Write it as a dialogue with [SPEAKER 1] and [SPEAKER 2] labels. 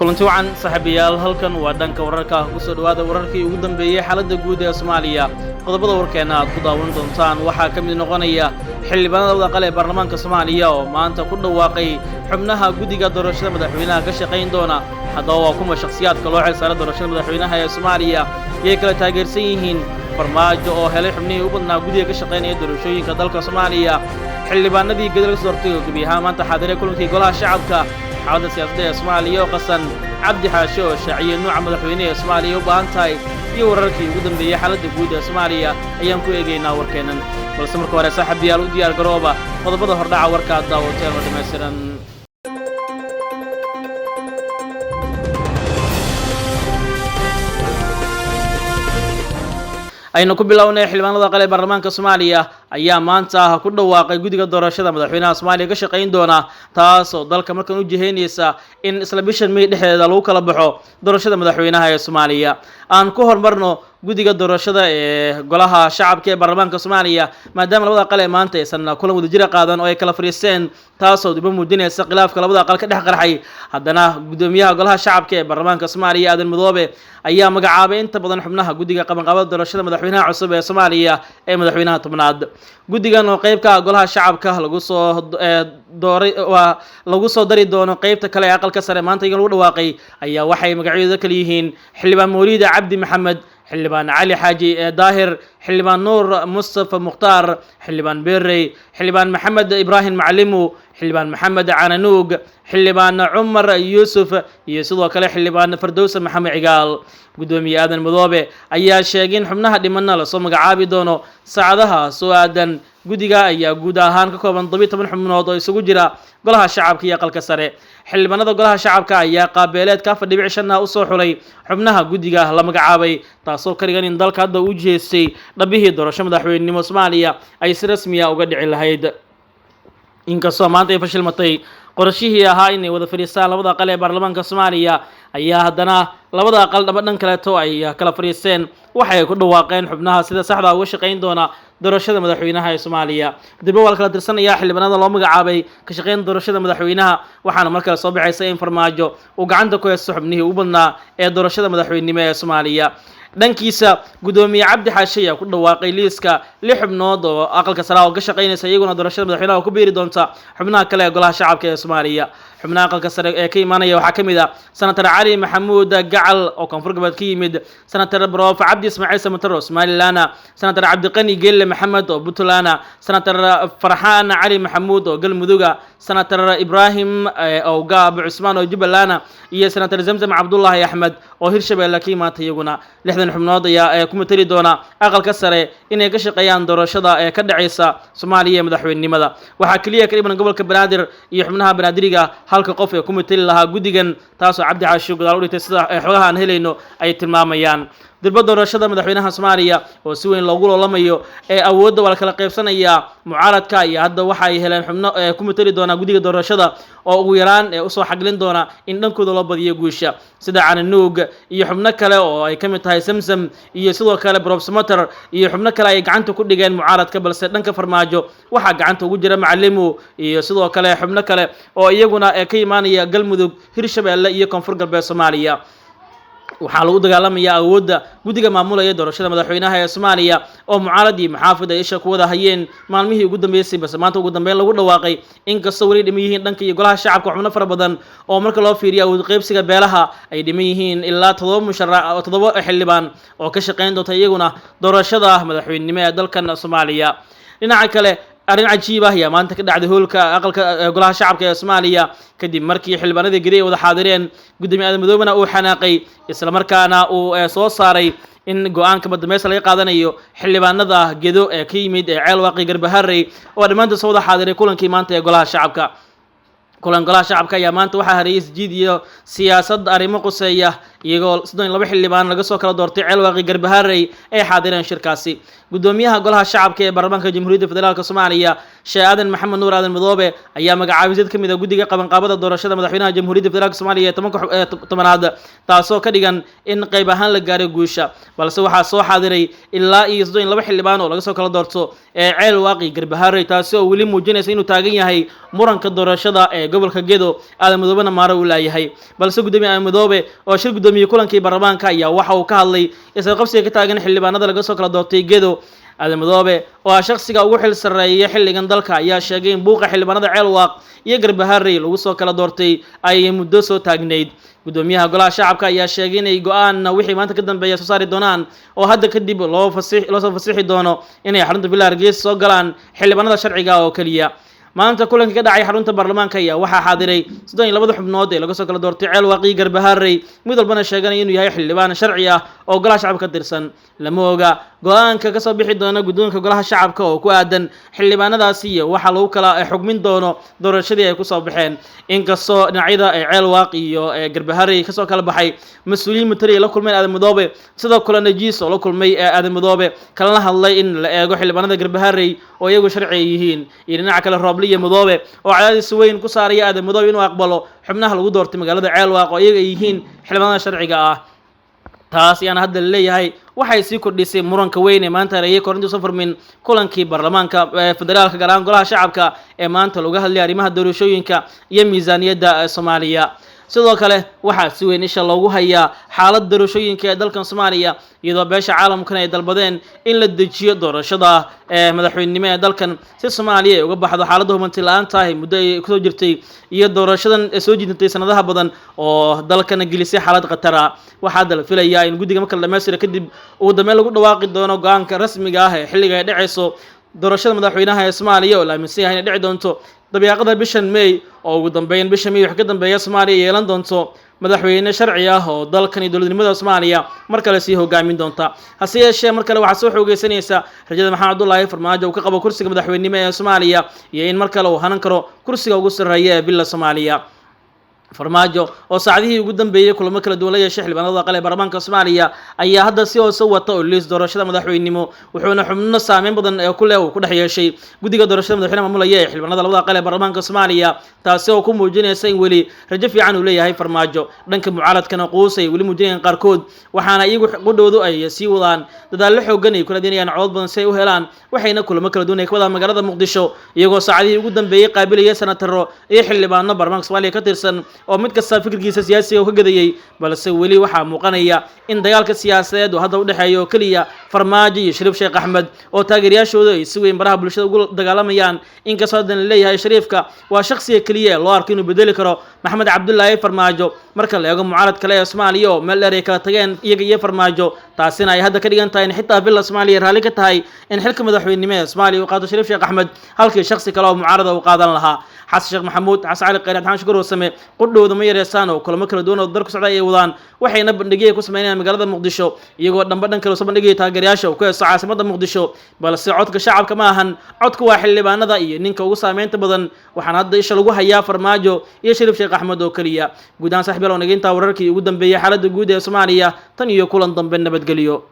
[SPEAKER 1] Kulanti wacan, saaxiibayaal. Halkan waa dhanka wararka. Kusoo dhawaada wararkii ugu dambeeyey xaaladda guud ee Soomaaliya. Qodobada warkeenna aad ku daawan doontaan waxaa ka mid noqonaya xildhibaanada labada aqal ee baarlamaanka Soomaaliya oo maanta ku dhawaaqay xubnaha guddiga doorashada madaxweynaha ka shaqayn doona. Haddaba waa kuma shakhsiyaadka loo xil saaray doorashada madaxweynaha ee Soomaaliya? Yay kala taageersan yihiin? Farmaajo oo helay xubnihii u badnaa guddiga ka shaqaynaya doorashooyinka dalka Soomaaliya. Xildhibaanadii gedel ka doortay oo gebi ahaan maanta xaadiray kulankii golaha shacabka. Xaaladda siyaasadda ee Soomaaliya oo qasan. Cabdi Xaashe oo shaaciyey nuuca madaxweyne ee Soomaaliya u baahan tahay iyo wararkii ugu dambeeyey xaaladda guud ee Soomaaliya ayaan ku eegaynaa warkeennan. Balse marka hore, saaxiibayaal, u diyaar garooba qodobada hordhaca warka aad daawateen oo dhammaystiran. Aynu ku bilownay, xildhibaanada aqal ee baarlamaanka Soomaaliya ayaa maanta ku dhawaaqay guddiga doorashada madaxweynaha Soomaaliya ka shaqayn doona, taasoo dalka markan u jihaynaysa in isla bishan May dhexdeeda lagu kala baxo doorashada madaxweynaha ee Soomaaliya. Aan ku horumarno guddiga doorashada ee golaha shacabka ee baarlamaanka Soomaaliya, maadaama labada aqal ee maanta aysan kulan wadajira qaadan oo ay kala fadhiisteen, taasoo diba muujinaysa khilaafka labada aqal ka dhex qarxay. Haddana guddoomiyaha golaha shacabka ee baarlamaanka Soomaaliya, Aadan Madoobe, ayaa magacaabay inta badan xubnaha guddiga qabanqaabada doorashada madaxweynaha cusub ee Soomaaliya ee madaxweynaha 10aad. Guddigan oo qeyb ka ah golaha shacabka lagu soo dooray, waa lagu soo dari doono qeybta kale ee aqalka sare maanta iyaga lagu dhawaaqay, ayaa waxay magacyadooda kala yihiin Xildhibaan Mawliida Cabdi Maxamed, Xildhibaan Cali Xaaji Daahir, Xildhibaan Nuur Mustafa Mukhtaar, Xildhibaan Berey, Xildhibaan Maxamed Ibraahim Macalimu, Xildhibaan Maxamed Cananuug, Xildhibaan Cumar Yuusuf iyo sidoo kale Xildhibaan Fardowse Maxamed Cigaal. Guddoomiye Aadan Madoobe ayaa sheegay in xubnaha dhimanna lasoo magacaabi doono saacadaha soo aadan. Guddiga ayaa guud ahaan ka kooban 17 xubnood oo isugu jira golaha shacabka iyo aqalka sare. Xildhibaanada golaha shacabka ayaa qaabeeleedka 4.5 usoo xulay xubnaha guddiga la magacaabay, taasoo ka dhigan in dalka hadda u jeestay dhabihii doorasho madaxweynenimo Soomaaliya ay si rasmiya uga dhici lahayd. Inkastoo maanta ay fashilmatay qorashihii ahaa inay wada fadhiistaan labada aqal ee baarlamaanka Soomaaliya, ayaa haddana labada aqal dhaba dhan kaleeto ay kala fadhiisteen, waxay ku dhawaaqeen xubnaha sida saxda uga shaqayn doona doorashada madaxweynaha ee Soomaaliya. Dibba waa la kala tirsanayaa xildhibaanada loo magacaabay ka shaqayn doorashada madaxweynaha, waxaana mar kale soo baxaysa in Farmaajo uu gacanta ku haysto xubnihii ugu badnaa ee doorashada madaxweynenimo ee Soomaaliya. Dhankiisa, guddoomiye Cabdi Xaashe ayaa ku dhawaaqay liiska 6 xubnood oo aqalka sare oo ka shaqaynaysa iyaguna doorashada madaxweynaha oo ku biiri doonta xubnaha kale ee golaha shacabka ee Soomaaliya. Xubnaha aqalka sare ee ka imaanaya waxaa ka mid ah Senator Cali Maxamuud Gacal oo Koonfur Galbeed ka yimid, Senator Prof Cabdi Ismaaciil Samatar oo Somaliland, Senator Cabdiqani Geelle Maxamed oo Puntland, Senator Farxaan Cali Maxamuud oo Galmuduga, Senator Ibraahim Owgaab Cusmaan oo Jubbaland iyo Senator Zamzam Cabdullaahi Axmed oo Hirshabeelle ka imaatay. Iyaguna 60 xubnood ayaa ku matali doona aqalka sare inay ka shaqeeyaan doorashada ee ka dhacaysa Soomaaliya ee madaxweynenimada. Waxaa keliya ka dhiman gobolka Banaadir iyo xubnaha banaadiriga, halka qof ee ku matali lahaa guddigan, taasoo Cabdi Xaashi gadaal u dhigtay, sida xogaha aan helayno ay tilmaamayaan. Dirba doorashada madaxweynaha Soomaaliya oo si weyn loogu loolamayo ee awoodda waa la kala qaybsanayaa. Mucaaradka iyo hadda waxa ay heleen xubno ee ku matali doona guddiga doorashada oo ugu yaraan ee usoo xaglin doona in dhankooda loo badiyo guusha, sida Cananuug iyo xubno kale oo ay ka mid tahay Samsam iyo sidoo kale Brobsmater iyo xubno kale ay gacanta ku dhigeen mucaaradka. Balse dhanka Farmaajo waxaa gacanta ugu jira Macalimu iyo sidoo kale xubno kale oo iyaguna ka imaanaya Galmudug, Hirshabeelle iyo Koonfur Galbeed Soomaaliya. Waxaa lagu dagaalamayaa awoodda guddiga maamulaya doorashada madaxweynaha ee Soomaaliya oo mucaarad iyo maxaafid ay isha ku wada hayeen maalmihii ugu dambeysay, balse maanta ugu dambeyn lagu dhawaaqay, inkastoo weli dhiman yihiin dhanka iyo golaha shacabka xubno fara badan oo marka loo fiiriyo awood qaybsiga beelaha ay dhiman yihiin ilaa 7 musharax, 7 xildhibaan oo ka shaqayn doonta iyaguna doorashada madaxweynenimo ee dalkan Soomaaliya. Dhinaca kale, arrin cajiib ah ayaa maanta ka dhacday hoolka aqalka golaha shacabka ee Soomaaliya, kadib markii xildhibaanadii gedi ay wada xaadireen, guddoomiye Aadan Madoobena uu xanaaqay, islamarkaana uu soo saaray in go-aanka madameysta laga qaadanayo xildhibaanada Gedo ee ka yimid ee Ceelwaaqi Garbaharey oo dhammaantood soo wada xaadiray kulankii maanta ee golaha shacabka. Kulan golaha shacabka ayaa maanta waxaa hareeyay isjiid iyo siyaasad arrimo quseeya iyagoo 32 xildhibaan laga soo kala doortay Ceelwaaqi Garbaharey ay xaadireen shirkaasi. Gudoomiyaha golaha shacabka ee baarlamaanka Jamhuuriyadda Federaalka Soomaaliya Sheekh Aadan Maxamed Nuur Aadan Madoobe ayaa magacaabay mid ka mid ah guddiga qabanqaabada doorashada madaxweynaha Jamhuuriyadda Federaalka Soomaaliya ee 10-ka 10aad, taasoo ka dhigan in qayb ahaan la gaaray guusha. Balse waxaa soo xaadiray ilaa iyo 32 xildhibaan oo laga soo kala doorto ee Ceelwaaqi Garbaharey, taasi oo weli muujinaysa inuu taagan yahay muranka doorashada ee gobolka Gedo, Aadan Madoobena maaro uu laayahay. Balse gudoomiye Aadan Madoobe oo shir gudoomiye kulankii baarlamaanka ayaa waxa uu ka hadlay isla qabsiga ka taagan xildhibaanada laga soo kala doortay Gedo. Aadan Madoobe oo ah shakhsiga ugu xil sarreeya xilligan dalka ayaa sheegay in buuqa xildhibaanada Ceelwaaq iyo Garbaharey lagu soo kala doortay ay muddo soo taagnayd. Gudoomiyaha golaha shacabka ayaa sheegay inay go'aan wixii maanta ka dambeeya soo saari doonaan, oo hadda kadib loo soo fasixi doono inay xarunta Villa Hargeysa soo galaan xildhibaanada sharciga oo keliya. Maanta kulankii ka dhacay xarunta baarlamaanka ayaa waxaa xaadiray 32 xubnood ee laga soo kala doortay Ceelwaaqi Garbaharey, mid walbana sheeganaya inuu yahay xildhibaan sharci ah oo golaha shacabka ka tirsan. Lama oga go'aanka ka soo bixi doona guddoonka golaha shacabka oo ku aadan xildhibaanadaasi iyo waxa lagu kala xugmin doono doorashadii ay ku soo baxeen. Inkastoo dhinacyada ee Ceelwaaq iyo Garbaharey kasoo kala baxay mas-uuliyiin matali ay la kulmeen Aadan Madoobe, sidoo kale Najiis oo la kulmay Aadan Madoobe kalana hadlay in la eego xildhibaanada Garbaharey oo iyagu sharci ay yihiin, iyo dhinaca kale Rooble iyo Madoobe oo cadaadis weyn ku saaraya Aadan Madoobe inuu aqbalo xubnaha lagu doortay magaalada Ceelwaaq oo iyaga ay yihiin xildhibaanada sharciga ah. Taas ayaana hadda laleeyahay waxay sii kordhisay muranka weyn ee maanta hareeyay korintii soo furmin kulankii baarlamaanka federaalka, gaar ahaan golaha shacabka ee maanta laga hadlay arrimaha doorashooyinka iyo miisaaniyadda Soomaaliya. Sidoo kale waxaa si weyn isha loogu hayaa xaalad doorashooyinka ee dalkan Soomaaliya, iyadoo beesha caalamkan ay dalbadeen in la dejiyo doorashada ee madaxweynenimo ee dalkan si Soomaaliya ay uga baxdo xaaladda hubanti la'aanta ah muddo ay kusoo jirtay iyo doorashadan soo jiidatay sanadaha badan oo dalkana gelisay xaalad khatar ah. Waxaa hadda la filayaa in guddiga marka la dhammaystiro kadib ugu dambeyn lagu dhawaaqi doono go'aanka rasmiga ah ee xilliga ay dhacayso doorashada madaxweynaha ee Soomaaliya, oo la aaminsan yahay inay dhici doonto dabiiqada bishan May, oo ugu dambeyn bisha May wax ka dambeeya Soomaaliya yeelan doonto madaxweyne sharci ah oo dalkan iyo dowladnimada Soomaaliya mar kale sii hogaamin doonta. Hase yeeshee mar kale waxaa soo xoogeysanaysa rajada Maxamed Cabdullaahi Farmaajo uu ka qabo kursiga madaxweynenimo ee Soomaaliya iyo in mar kale uu hanan karo kursiga ugu sarreeya ee Villa Soomaaliya. Farmaajo oo saacadihii ugu dambeeyey kulamo kala duwan la yeeshay xildhibaanada aqal ee baarlamaanka Soomaaliya ayaa hadda si hoose wata oo liis doorashada madaxweynenimo, wuxuuna xubno saameyn badan ee ku leh uu ku dhex yeeshay guddiga doorashada madaxweynaha maamulaya ee xildhibaanada labada aqal ee baarlamaanka Soomaaliya, taasi oo ku muujinaysa in weli rajo fiican uu leeyahay Farmaajo. Dhanka mucaaradkana quus ay weli muujinayaan qaarkood, waxaana iyagu qudhoodu ay sii wadaan dadaallo xooggan ay ku raadinayaan codod badan si ay u helaan, waxayna kulamo kala duwan ay ka wadaan magaalada Muqdisho, iyagoo saacadihii ugu dambeeyey qaabilaya senataro iyo xildhibaano baarlamaanka Soomaaliya ka tirsan oo mid kasta fikirkiisa siyaasiga uu ka gadayay. Balse weli waxaa muuqanaya in dagaalka siyaasadeed uu hadda u dhexeeyo oo keliya Farmaajo iyo Shariif Sheekh Axmed, oo taageerayaashooda ay si weyn baraha bulshada ugu dagaalamayaan. Inkastoo haddana leeyahay Shariifka waa shakhsiga keliya ee loo arko inuu bedeli karo Maxamed Cabdullaahi Farmaajo marka la eego mucaarad kale ee Soomaaliya oo meel dheer ay kala tageen iyaga iyo Farmaajo, taasina ay hadda ka dhigan tahay in xitaa Villa Soomaaliya raalli ka tahay in xilka madaxweynenimo ee Soomaaliya uu qaato Shariif Sheekh Axmed halkii shakhsi kale oo mucaarada uu qaadan lahaa. Xasan Sheekh Maxamuud, Xasan Cali Kheyr, Cabdixamaan Shukuur Warsame qudhowda ma yareysaan oo kulamo kala duwan oo dar ku socda ay wadaan, waxayna bandhigyo ay ku sameynayaan magaalada Muqdisho, iyagoo dhanba dhan kale soo bandhigaya taageerayaasha uu ku heesto caasimadda Muqdisho. Balse codka shacabka ma ahan, codku waa xildhibaanada iyo ninka ugu saameynta badan, waxaana hadda isha lagu hayaa Farmaajo iyo Shariif Sheekh Axmed oo keliya. Guud ahaan saaxiib yaal, nageynta wararkii ugu dambeeyay xaaladda guud ee Soomaaliya. Tan iyo kulan dambe, nabadgelyo.